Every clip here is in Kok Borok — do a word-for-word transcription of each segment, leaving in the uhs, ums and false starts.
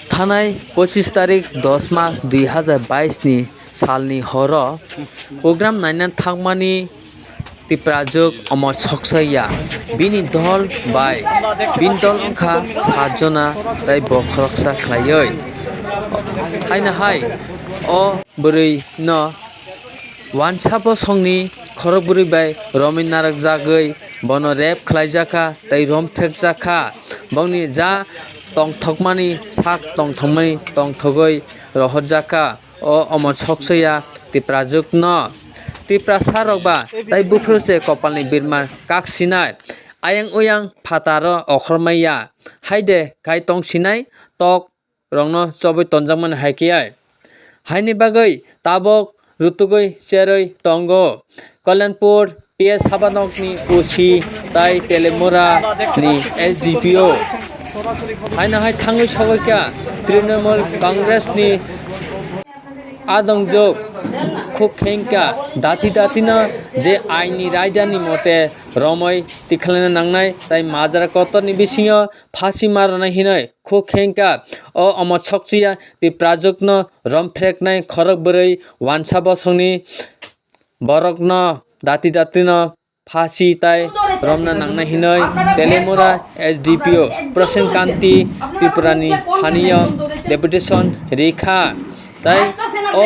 Thanai pochis tarik dos mas dui hazar bais ni salni horo program naina thangmani Tiprajwk Omor Soksaiya bini dol bai bini dol wngkha sat jona tei bo khoroksa khlaiwi. Haino hai o bwrwi no wansa bosongni khorokbrwi bai romwi narwkjagwi bono rape khlaijakha tei romphrekjakha. Bongni ja tongthokmani sak tongthokmani tongthogwi rohorjakha. O Omor Soksaiya Tiprajwkno Tiprasa rok ba tai buphuru se kopalni birma kak sinai ayang uyang phataro okhormaiya haide kai tong sinai tok rokno chobwi tonjakmani hai khe ai. Haini bagwi tabok rutugwi cherwi tongo Kalyanpur P S Habanokni O C tai Telemura ni S D P O. Haino hai thangwi sogwi kha Trinamool Congress ni adongjwk khuk khengkha dati dati no je aini raidani mote romoi tikhalina nangnai tai majra kotorni bisingo phasi ma rwnai hinwi khuk khengkha. O Omor Soksaiya Tiprajwkno romphreknai khorok bwrwi wansa bosongni borokno dati dati no phasi tai romna nangnai hinwi Telemura S D P O Prasen Kanti Tripurani thaniyo deputation rikha. Tai o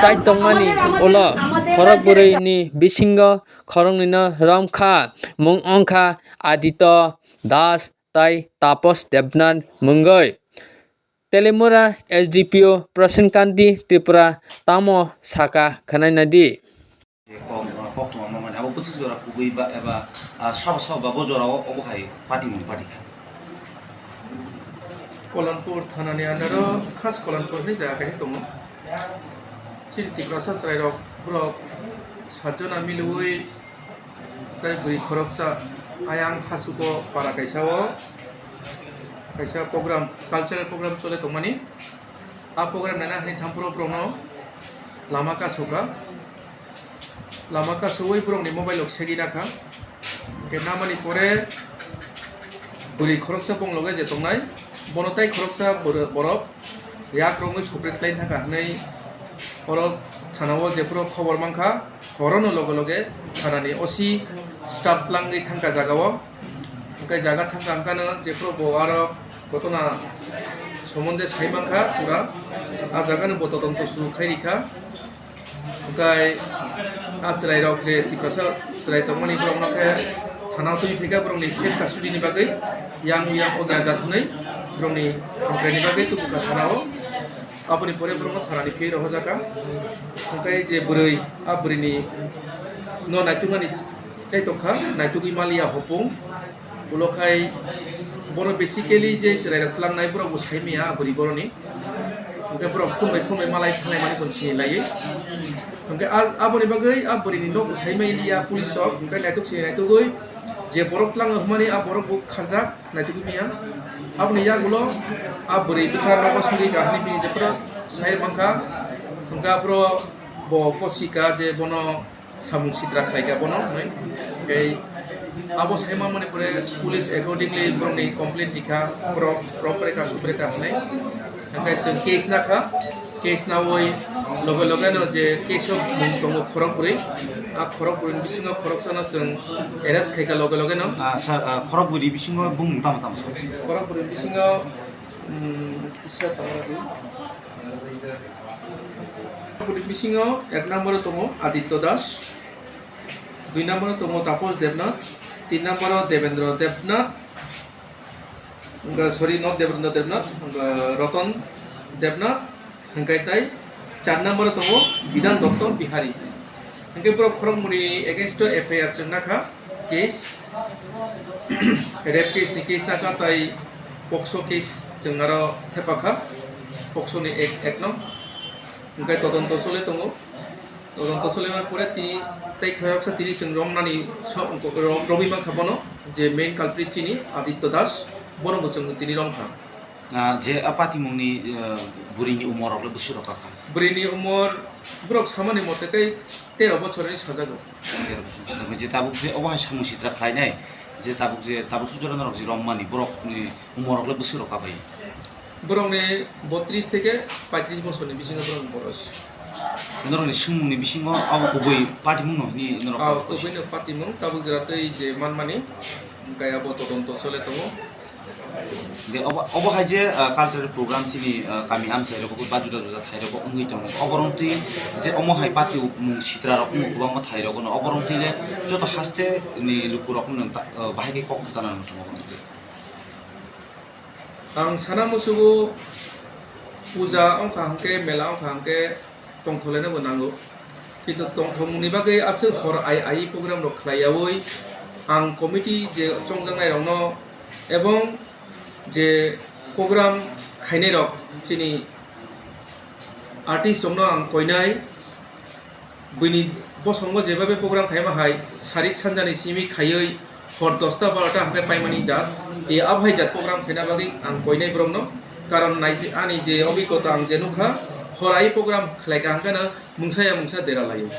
chai tongmani ulo khorok bwrwini bisingo khoroknwino romkha, mung wngkha Aditya Das tai Tapos Debnath mungwi. Telemura S D P O Prasen Kanti Tripura tamo saka khwnai nadi. Kok, koktwma mamani abo bwswk jora kubui ba eba, ah, sabo sabo ba bo jora o obo hai party mung party kha. Kalyanpur thanani under o khas Kalyanpur hinwi jaga kaisa tongo. Chini Tiprasa chwrairok borok sat jona miliwi tai bwrwi khoroksa ayang hasuko para kaisa o kaisa program, cultural program chole tongmani. A program naina hinwi thampuro borokno lama kasoka. Lama kasowi borokni mobile rok segwi nakha. Hwnkhe namani pore bwrwi khoroksa bong loge je tongnai, bono tai khoroksa bor-, borok yak romwi sopre khlai thangkha hwnwi oro thana o jephuru khobor mankha, horono loge loge thanani O C staff tlangwi thangkha jaga o. Hwnkhe jaga thangkha hwnkhe no jephuru bo aro gotona somonde sai mankha pura, a jaga no bo todonto suru khai rikha. Hwnkhe a chwrairok je Tiprasa chwrai tongmani borokno khe thana twi phikha borokni safe custody ni bagwi yang yang oja jathunwi borokni hamkraini bagwi tubukha thana o. Aboni pore borokno thanani phiyai rohorjakha. Hwnkhe je bwrwi, a bwrwini no naitukmani chai tongkha, naitugwi maliya hopung. Ulo khai bono basically je chwrairok tlangnai borok bo sai maya a bwrwi boroni. Hwnkhe borok phunbai phunbai malai thanglai mani bo sini laiwi. Hwnkhe a, aboni bagwi a bwrwini no bo sai maya police rok, hwnkhe naituk sini naitugwi je borok tlango hwnmani a borok bo kharjak. Naitugwi maya. Aboni yagulo a bwrwi bwsa nogo songwi kahani bini jephuru sai mankha, hwnkhe aphuru bo kosika je bono samung sitra khlaikha bono hwnwi. Tei abo sai manmani pore police accordingly borokni complaint rikha, borok romphrekha, suprekha hwnwi. Hwnkhe chwng case nakha. Case nawi loge loge no je case o mung tongo khorok bwrwi. A khorok bwrwi ni bisingo khoroksa no chwng arrest khaikha loge loge no. Ah, sir, ah, khorok bwrwi bisingo bumung tamo tamo, sir? Khorok bwrwi bisingo, um, kisa tongmani. Khorok bwrwi bisingo ek number o tongo Aditya Das, dui number o tongo Tapos Debnath, tin number o Devendra Debnath, Hwnkhe, sorry, not Devendra Debnath, hwnkhe Ratan Debnath, hwnkhe tai char number o tongo Bidhan Dotto Bihari. Hwnkhe borok khorokmoni against o F I R chwng nakha, case, rape case ni case nakha, tai pokso case chwng aro thepakha, pokso ni ek, ek nong. Hwnkhe todonto choli tongo. Todonto choli mani pore tini tei khoroksa tini chwng romnani so-, ro-, romwi mankha bono, je main culprit chini Aditya Das, bono bo chwng tini romkha. Ah, je a patimungni, eh, bwrwini umor rok le bwswk rok kha? Bwrwini umor borok samani mote khe tero bochorni sajago. Tero bochorni sajago. Je tabuk je obo hai samung sitra khlainai, je tabuk je tabuk sujora norok je rommani borokni umor rok le bwswk rok kha bai? Borokni botris theke paitris bosorni bisingo borokni boros. Norokni swngmungni bisingo abo kubui patimungno hwnwi norok Ah, kubuino patimung tabuk jora tei je manmani, hwnkhe abo todonto chole tongo. De obo, obo hai je, ah, cultural program chini, ah, kami amchai rogo ba juda juda thai rogo wngwi tongo. Oborok twi je omo hai patimung sitra rok wngkha kwbangma thai rogo no. Oborok twi le joto haste ni lukurok no ta-, ah, bahai khe kok sana muchungo. Ang sana musugo puja wngkha hwnkhe, mela wngkha hwnkhe tongtholaina bo nango. Kintu tongthokmungni bagwi aswk hor ai ai program rok khlaiyaui ang committee je chongjaknai rokno ebong je program khainai rok chini artist rokno ang koinai. Buini bosongo jebabe program khaima hai, sarik sanjani simi khaiwi hor dosta barota hwnkhe paimani jat, e abo hai jat program khaina bagwi ang koinai borokno. Karon nai je, ani je obikota ang je nukha, hor ai program khlaika hwnkhe no mungsa ya mungsa dera laio.